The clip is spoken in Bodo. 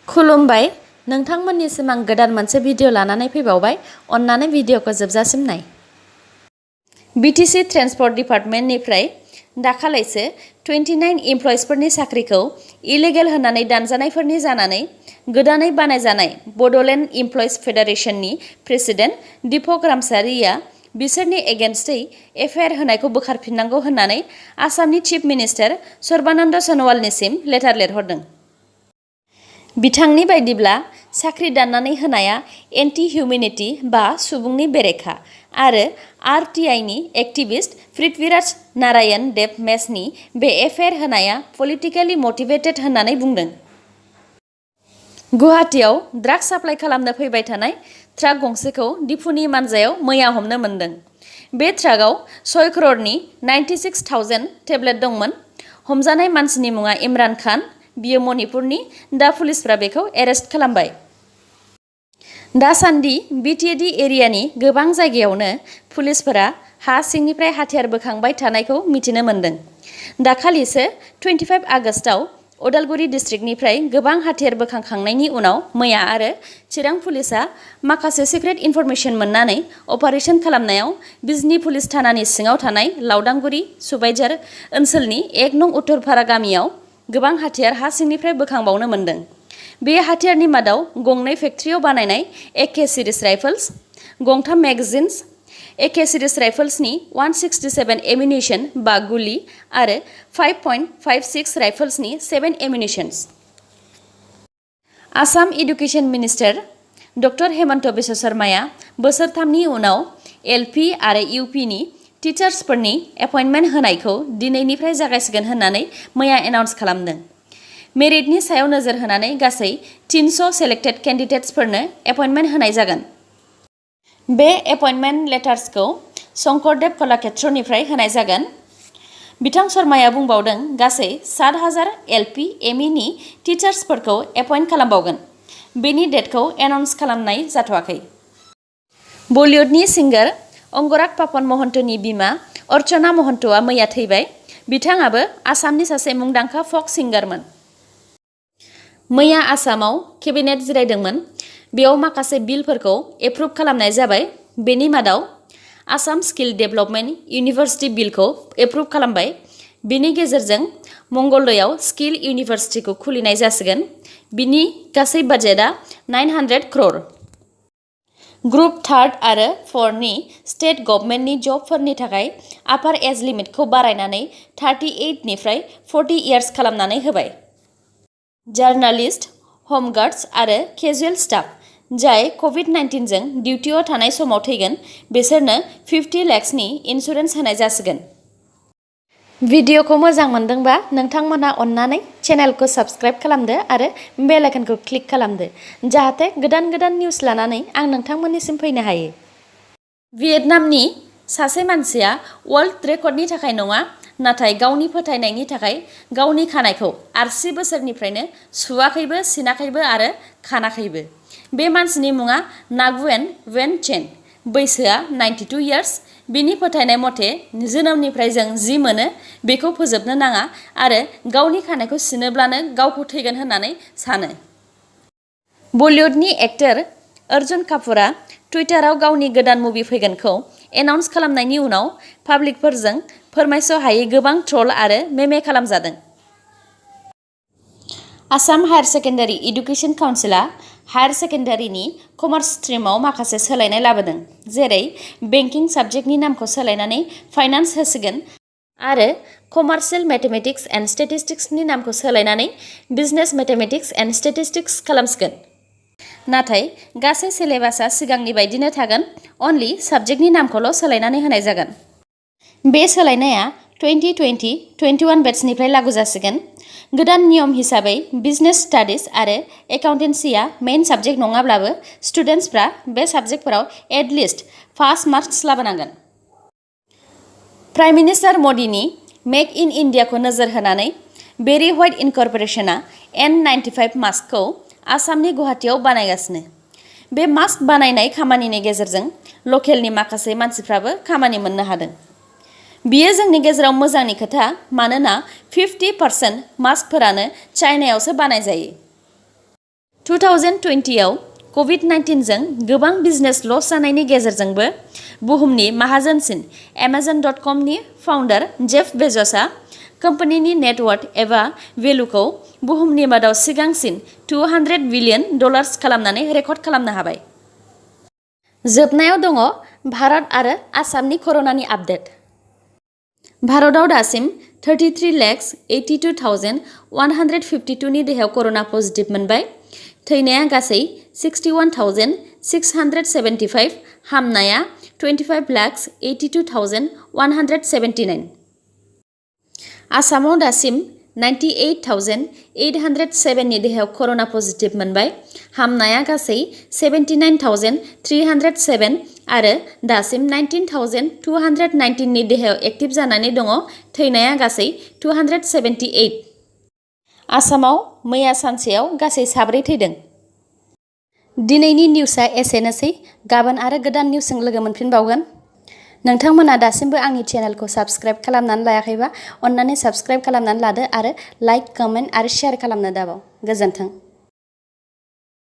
खुलुमबाय नोंथांमोननिसिम आं गोदान मोनसे भिडिअ लानानै फैबावबाय अन्नानै भिडिअखौ जोबजासिम नाय BTC ट्रेन्सपर्ट डिपार्टमेन्टनिफ्राय दाखालैसो 29 एमप्लयिजफोरनि साख्रिखौ इलिगेल होननानै दानजानायफोरनि जानानै गोदानै बानायजानाय बडोलेण्ड एमप्लयिज फेडारेशननि प्रेसिडेन्ट दिपु रामसारिया बिसोरनि एगेन्स्टै एफआइआर होनायखौ बोखारफिननांगौ होननानै आसामनि चिफ मिनिस्टार सर्बानन्द सनोवालनिसिम लेटार लिरहरदों। बिथांनि बायदिब्ला साख्रि दाननानै होनाया एन्टि हिउमेनिटी बा सुबुंनि बेरेखा आरो आरटिआइनि एक्टिविस्ट पृथ्वीराज नारायण देब मेसनि बे एफआइआर होनाया पलिटिकेलि मटिभेटेड होननानै बुंदों। गुवाहाटीआव ड्राग्स साप्लाइ खालामनो फैबाय थानाय ट्राक गंसेखौ दिफुनि मानजायाव मैया हमनो मोन्दों। बे ट्राकआव 6 करोड़नि 96,000 टेब्लेट दंमोन। हमजानाय मानसिनि मुङा इमरान खान। बियो मणिपुरनि। दा पुलिसफ्रा बेखौ एरेस्ट खालामबाय। दासान्दि बिटिएडि एरियानि गोबां जायगायावनो पुलिसफोरा हा सिंनिफ्राय हाथियार बोखांबाय थानायखौ मिथिनो मोन्दों। दाखालिसो 25 आगस्टआव उदालगुरि डिस्ट्रिक्टनिफ्राय गोबां हाथियार बोखांखांनायनि उनाव मैया आरो चिरां पुलिसआ माखासे सिक्रेट इनफरमेशन मोननानै अपारेशन खालामनायाव बिजनी पुलिस थानानि सिङाव थानाय लावदांगुरि सुबाइझार ओनसोलनि 1 नं उत्तरपारा गामियाव गोबां हाथियार हा सिंनिफ्राय बोखांबावनो मोन्दों। बे हाथियारनि मादाव गंनै फेक्ट्रियाव बानायनाय AK सिरिज राइफल्स, गंथाम मेगाजिन्स, AK सिरिज राइफल्सनि 167 एम्युनिशन बा गुलि आरो 5.56 राइफल्सनि 7 ammunitions. Assam education minister doctor Himanta Biswa शर्माया बोसोरथामनि उनाव LP आरो UPनि टिचार्सफोरनि एपइन्टमेन्ट होनायखौ दिनैनिफ्राय जागायसिगोन होननानै मैया एनाउन्स खालामदों। मेरिटनि सायाव नोजोर होनानै गासै 300 सेलेक्टेड केन्डिडेट्सफोरनो एपइन्टमेन्ट होनाय जागोन। बे एपइन्टमेन्ट लेटार्सखौ शंकरदेव कलाक्षेत्रनिफ्राय होनाय जागोन। बिथां शर्माया बुंबावदों गासै 7,000 LP ME नि टिचार्सफोरखौ एपइन्ट खालामबावगोन। बेनि डेटखौ एनाउन्स खालामनाय जाथ'वाखै। बलिउडनि सिंगार अंगराग पापन महन्तनि बिमा अर्चना महन्तआ मैया थैबाय। बिथाङाबो आसामनि सासे मुंदांखा फक सिंगारमोन। मैया आसामाव केबिनेट जिरायदोंमोन। बेयाव माखासे बिलफोरखौ एप्रुभ खालामनाय जाबाय। बेनि मादाव आसाम स्किल डेभेलपमेन्ट इउनिभार्सिटि बिलखौ एप्रुभ खालामबाय। बेनि गेजेरजों मंगलदैआव स्किल इउनिभार्सिटिखौ खुलिनाय जासिगोन। बिनि गासै बाजेटआ 900 crore। ग्रुप 3 आरो 4 नि स्टेट गभर्नमेन्टनि जबफोरनि थाखाय आपार एज लिमिटखौ बारायनानै 38 निफ्राय 40 इयार्स खालामनानै होबाय। जार्नालिस्ट, हम गार्ड्स आरो केजुएल स्टाफ जाय COVID-19 जों डिउटियाव थानाय समाव थैगोन बिसोरनो 50 लाखनि इन्सुरेन्स होनाय जासिगोन। भिडिअखौ मोजां मोनदोंबा नोंथांमोना अन्नानै चेनेलखौ साबस्क्राइब खालामदो आरो बेल आइकनखौ क्लिक खालामदो जाहाथे गोदान गोदान निउस लानानै आं नोंथांमोननिसिम फैनो हायो। भियेटनामनि सासे मानसिया वर्ल्ड रेकर्डनि थाखाय नङा नाथाय गावनि फोथायनायनि थाखाय गावनि खानायखौ 80 बोसोरनिफ्रायनो सुवाखैबो सिनाखैबो आरो खानाखैबो। बे मानसिनि मुङा नागुएन वेन चेन। बैसोआ 92 इयार्स। बिनि फोथायनाय मथे जोनोमनिफ्राय जों जि मोनो बेखौ फोजोबनो नाङा आरो गावनि खानायखौ सिनोब्लानो गावखौ थैगोन होननानै सानो। बलिउडनि एक्टर अर्जुन कापुरा टुइटाराव गावनि गोदान मुभि फैगोनखौ एनाउन्स खालामनायनि उनाव पाब्लिकफोरजों फोरमायस' हायै गोबां ट्रल आरो मेमे खालामजादों। आसाम हायार सेकेन्डारि एडुकेशन काउन्सिलआ हायार सेकेन्डारिनि कमार्स स्ट्रिमाव माखासे सोलायनाय लाबोदों। जेरै बेंकिं साबजेक्टनि नामखौ सोलायनानै फाइनान्स होसिगोन आरो कमार्शियेल मेथमेटिक्स एन्ड स्टेटिस्टिक्सनि नामखौ सोलायनानै बिजनेस मेथमेटिक्स एन्ड स्टेटिस्टिक्स खालामसिगोन। नाथाय गासै सिलेबासआ सिगांनि बायदिनो थागोन। अनलि साबजेक्टनि नामखौल' सोलायनानै होनाय जागोन। बे सोलायनाया 2020-21 बेट्सनिफ्राय लागू जासिगोन। गोदान नियम हिसाबै बिजनेस स्टाडिज आरो एकाउन्टेन्सिया मेइन साबजेक्ट नङाब्लाबो स्टुडेन्टसफ्रा बे साबजेक्टफोराव एटलिस्ट पास मार्क्स लाबोनांगोन। प्राइम मिनिस्टार मदिनि मेक इन इन्डियाखौ नोजोर होनानै बेरि व्हाइट इनकर्परेशनआ N95 मास्कखौ आसामनि गुवाहाटीआव बानायगासिनो। बे मास्क बानायनाय खामानिनि गेजेरजों लकेलनि माखासे मानसिफ्राबो खामानि मोननो हादों। बियो जोंनि गेजेराव मोजांनि खोथा मानोना 50% मास्कफोरानो चाइनायावसो बानायजायो। 2020 आव COVID-19 जों गोबां बिजनेस लस जानायनि गेजेरजोंबो बुहुमनि माहाजोनसिन Amazon.com नि फाउन्डार जेफ बेजसआ कम्पानिनि नेटवर्थ एबा भेलुखौ बुहुमनि मादाव सिगांसिन $200 बिलियन खालामनानै रेकर्ड खालामनो हाबाय। जोबनायाव दङ भारत आरो आसामनि कर'नानि आपडेट। भारतआव दासिम 33,82,152 नि देहायाव कर'ना पजिटिभ मोनबाय। थैनाया गासै 61,675, हामनाया 25,82,179। आसामाव दासिम 98,807 नि देहायाव कर'ना पजिटिभ मोनबाय। हामनाया गासै 79,307 आरो दासिम 19,219 नि देहायाव एक्टिभ जानानै दङ। थैनाया गासै 278। आसामाव मैया सानसेयाव गासै 7 थैदों। दिनैनि निउसआ एसेनोसै। गाबोन आरो गोदान निउसजों लोगो मोनफिनबावगोन। नोंथांमोना दासिमबो आंनि चेनेलखौ साबस्क्राइब खालामनानै लायाखैबा अन्नानै साबस्क्राइब खालामनानै लादो आरो लाइक, कमेन्ट आरो शेयार खालामनो दाबाव। गोजोन्थों।